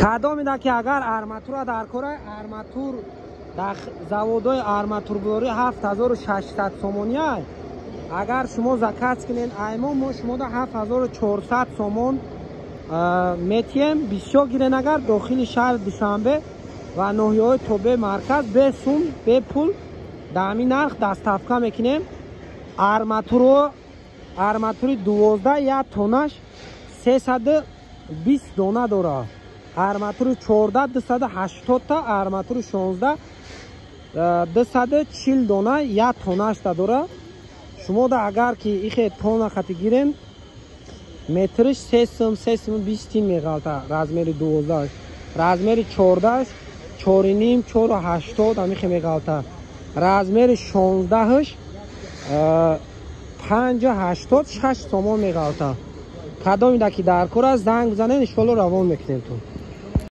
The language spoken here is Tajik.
Кадомида ки агар арматура дар кора, арматур дар заводои арматурбурорӣ 7600 сомония. Агар шумо заказ кунед аймо, мо шумода 7400 сомон метиҳем. Бисёр гирен агар, дохили шаҳри Душанбе ва ноҳияҳои тобеи марказ бе сум, бе пул дар ҳамин нарх доставка мекунем. Арматуро, арматури 12, як тоннаш 320 дона дорад. Арматури 14 280 та, арматури 16 240 дона як тоннашта дорад. Шумо да агар ки ихе тонна хати гирен, метриш 3 сум, 3 сум 20 тин меғалта размери 12-аш. Размери 14-аш 4,5, 4,80 ҳамихе меғалта. Размери 16-аш 5,80, 6 сомон меғалта. Кадомида ки дар кор аст, занг бизанед, иншоалло равон мекунем ту.